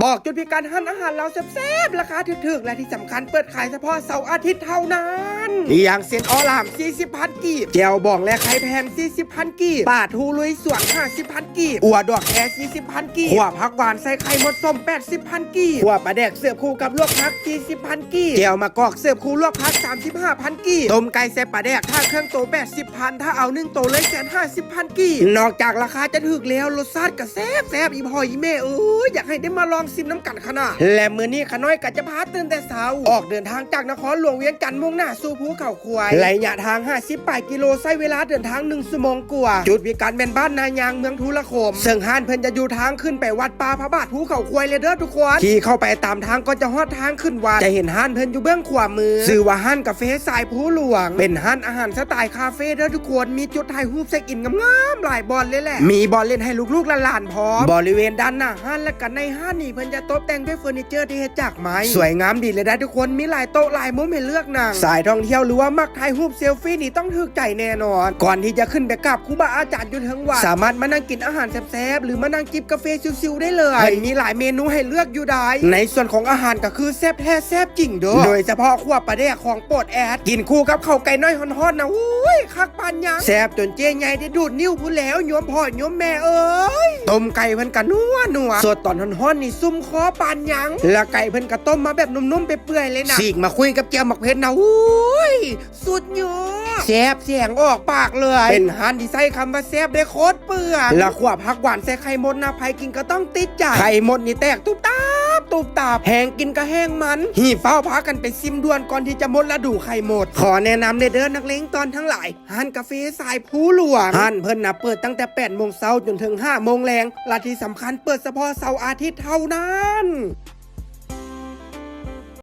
ບອກຈຸດພິກັດຮ້ານອາຫານລາວແຊບໆ ລາຄາຖືກໆ ແລະທີ່ສຳຄັນເປີດຂາຍສະເພາະເສົາອາທິດເທົ່ານັ້ນ ຢ່າງເຊັ່ນ ອອລາມ ສີ່ສິບພັນກີບ, ແຈ່ວບອງ ແລະ ໄຂ່ແຜ່ນ ສີ່ສິບພັນກີບ, ປາທູລຸຍສວນ ຫ້າສິບພັນກີບ, ອົ່ວດອກແຄ ສີ່ສິບພັນກີບ, ຂົ້ວຜັກຫວານໃສ່ໄຂ່ມົດສົ້ມ ແປດສິບພັນກີບ, ຂົ້ວປາແດກເສີບຄູ່ກັບລວກຜັກ ສີ່ສິບພັນກີບ, ແຈ່ວມະກອກເສີບຄູ່ລວກຜັກ ສາມສິບຫ້າພັນກີບ, ຕົ້ມໄກ່ໃສ່ປາແດກຖ້າເຄື່ອງໂຕ ແປດສິບພັນ, ຖ້າເອົາໜຶ່ງໂຕເລີຍ ແສນຫ້າສິບພັນກີບ. ນອກຈາກລາຄາຈະຖືກແລ້ວ ລົດຊາດກໍແຊບໆ ອີ່ພໍ່ອີ່ແມ່ເອີຍ ຢາກໃຫ້ໄດ້ມາລອງຊິມນຳກັນຂະໜາດ. ແລະມື້ນີ້ຂະນ້ອຍກໍຈະພາຕື່ນແຕ່ເຊົ້າ ອອກເດີນທາງຈາກນະຄອນຫຼວງວຽງຈັນ ມຸ່ງໜ້າສູ່ພູເຂົາຄວາຍ ໄລຍະທາງຫ້າສິບປາຍກິໂລ ໃຊ້ເວລາເດີນທາງໜຶ່ງຊົ່ວໂມງກວ່າ. ຈຸດພິກັດແມ່ນບ້ານນາຍາງ ເມືອງທຸລະຄົມ ເຊິ່ງຮ້ານເພິ່ນຈະຢູ່ທາງຂຶ້ນໄປວັດປ່າພະບາດພູເຂົາຄວາຍເລີຍເດີທຸກຄົນ. ຂີ່ເຂົ້າໄປຕາມທາງກ່ອນຈະຮອດທາງຂຶ້ນວັດ ຈະເຫັນຮ້ານເພິ່ນຢູ່ເບື້ອງຂວາມື ຊື່ວ່າຮ້ານກາເຟສາຍພູຫຼວງ ເປັນຮ້ານອາຫານສະໄຕລ໌ຄາເຟເດີທຸກຄົນ. ມີຈຸດຖ່າຍຮູບເຊັກອິນງາມໆຫຼາຍບ່ອນເລີຍແຫຼະ ມີບ່ອນຫຼິ້ນໃຫ້ລູກໆຫຼານໆພ້ອມ. ບໍລິເວນດ້ານໜ້າຮ້ານ ແລະ ກໍໃນຮ້ານນີ້ ເພິ່ນຈະຕົບແຕ່ງດ້ວຍເຟີນີເຈີທີ່ເຮັດຈາກໄມ້ ສວຍງາມດີເລີຍໄດ໋ທຸກຄົນ. ມີຫຼາຍໂຕະຫຼາຍມຸມໃຫ້ເລືອກນັ່ງ. ສາຍທ່ອງທ່ຽວ ຫຼືວ່າມັກຖ່າຍຮູບເຊລຟີນີ້ຕ້ອງຖືກໃຈແນ່ນອນ. ກ່ອນທີ່ຈະຂຶ້ນໄປກາບຄູບາອາຈານຢູ່ເທິງວັດ ສາມາດມານັ່ງກິນອາຫານແຊບໆ ຫຼືມານັ່ງຈິບກາເຟຊິວໆໄດ້ເລີຍ. ເພິ່ນມີຫຼາຍເມນູໃຫ້ເລືອກຢູ່ໄດ໋. ໃນສ່ວນຂອງອາຫານກໍຄືແຊບແທ້ແຊບຈິງເດີ ໂດຍສະເພາະຂົ້ວປາແດກຂອງໂປດແອດ ກິນຄູ່ກັບເຂົ້າໄກ່ນ້ອຍຮ້ອນໆນະ ໂອ້ຍ ຄັກປານຫຍັງ ແຊບຈົນເຈ້ໃຫຍ່ໄດ້ດູດນິ້ວພຸ້ນແລ້ວ ໂຍມພໍ່ໂຍມແມ່ເອີຍ. ຕົ້ມໄກ່ເພິ່ນກະນົວໆ ສົດຕອນຮ້ອນໆນີ້ຊຸ່ມຄໍປານຫຍັງ ແລະໄກ່ເພິ່ນກະຕົ້ມມາແບບນຸ້ມໆເປື່ອຍໆເລີຍນະ ສີກມາຄຸຍກັບແຈ່ວໝາກເຜັດນະ ໂອ້ຍ ສຸດຍອດ ແຊບສຽງອອກປາກເລີຍ. ເປັນຮ້ານທີ່ໃຊ້ຄຳວ່າແຊບໄດ້ໂຄດເປືອງ ແລະຂົ້ວຜັກຫວານໃສ່ໄຂ່ມົດນະ ໃຜກິນກໍຕ້ອງຕິດໃຈ. ໄຂ່ມົດນີ້ແຕກຕຸບຕາບ ຕຸບຕາບ ແຮງກິນກໍແຮງມັນ. ຮີບຟ້າວພາກັນໄປຊິມດ່ວນກ່ອນທີ່ຈະໝົດລະດູໄຂ່ມົດ. ຂໍແນະນຳແດ່ເດີນັກເລງຕອນທັງຫຼາຍ ຮ້ານກາເຟສາຍພູຫຼວງ ຮ້ານເພິ່ນນະເປີດຕັ້ງແຕ່ແປດໂມງເຊົ້າຈົນເຖິງຫ້າໂມງແລງ ແລະທີ່ສຳຄັນເປີດສະເພາະເສົາອາທິດເທົ່ານັ້ນ.